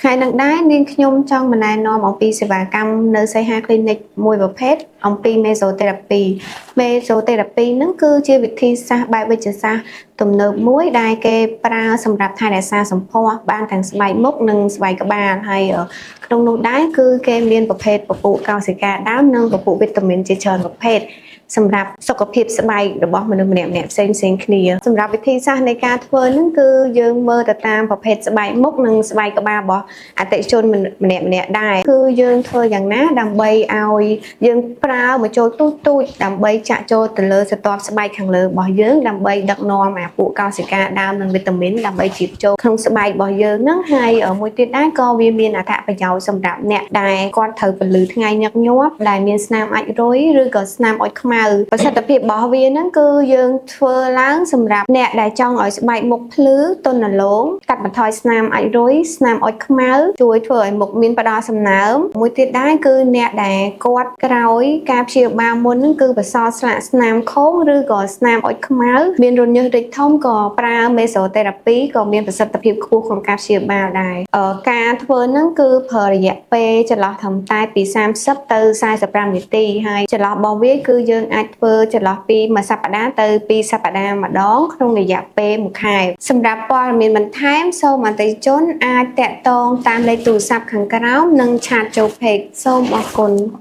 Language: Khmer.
ថ្ងៃនឹងដែរនាងខ្ញុំចង់មកណែនាំអំពីសេវាកម្មនៅសីហា Clinic មួយប្រភេទអំពី Mesotherapy។ Mesotherapy ហ្នឹងគឺជាវិធីសាស្ត្របែបវេជ្ជសាស្ត្រទំនើបមួយដែលគេប្រើសម្រាប់ថែរក្សាសម្ផស្សបានទាំងស្បែកមុខនិងស្បែកក្បាលហើយក្នុងនោះដែរគឺគេមានប្រភេទពពួកកោសិកាដើមនិងពពួកវីតាមីនជាច្រើនប្រភេទសម្រាប់សុខភាពស្បែករបស់មនុស្សម្នាក់ៗផ្សេងផ្សេងគ្នាសម្រាប់វិធីសាស្ត្រនៃការធ្វើហ្នឹងគឺយើងមើលទៅតាមប្រភេទស្បែកមុខនិងស្បែកក្បាលរបស់អតិថិជនម្នាក់ម្នាក់ដែរគឺយើងធ្វើយ៉ាងណាដើម្បីឲ្យយើងប្រើមកចូលទូចទូចដើម្បីចាក់ចូលទៅលើស្រទាប់ស្បែកខាងលើរបស់យើងដើម្បីដឹកនាំអាពួកកោសិកាដើមនិងវីតាមីនដើម្បីជ្រាបចូលក្នុងស្បែករបស់យើងហ្នឹងហើយមួយទៀតដែរក៏វាមានអត្ថប្រយោជន៍សម្រាប់អ្នកដែលគាត់ត្រូវពន្លឺថ្ងៃញឹកញាប់ដែលមានស្នាមអាចម៍រុយឬក៏ស្នាមអុចខ្មៅប្រសិទ្ធភាពរបស់វាហ្នឹងគឺយើងធ្វើឡើងសម្រាប់អ្នកដែលចង់ឲ្យស្បែកមុខភ្លឺទន់រលោងកាត់បន្ថយស្នាមអាចម៍រុយស្នាមអុចខ្មៅជួយធ្វើឲ្យមុខមានផ្ដល់សំណើមមួយទៀតដែរគឺអ្នកដែលគាត់ក្រោយការព្យាបាលមុនហ្នឹងគឺបន្សល់ស្លាកស្នាមខូងឬក៏ស្នាមអុចខ្មៅមានរន្ធញើសរីកធំក៏ប្រើ Mesotherapy ក៏មានប្រសិទ្ធភាពខ្ពស់ក្នុងការព្យាបាលដែរការធ្វើហ្នឹងគឺប្រើរយៈពេលចន្លោះត្រឹមតែពី30ទៅ45នាទីហើយចន្លោះរបស់វាគឺយើងអាចធ្វើចន្លោះពីមួយសប្តាហ៍ទៅ2សប្តាហ៍ម្ដងក្នុងរយៈពេល1ខែសម្រាប់ព័ត៌មានបន្ថែមសូមអតិថិជនអាចតាក់ទងតាមលេខទូរស័ព្ទខាងក្រោមនិង chat ចូល page សូមអរគុណ។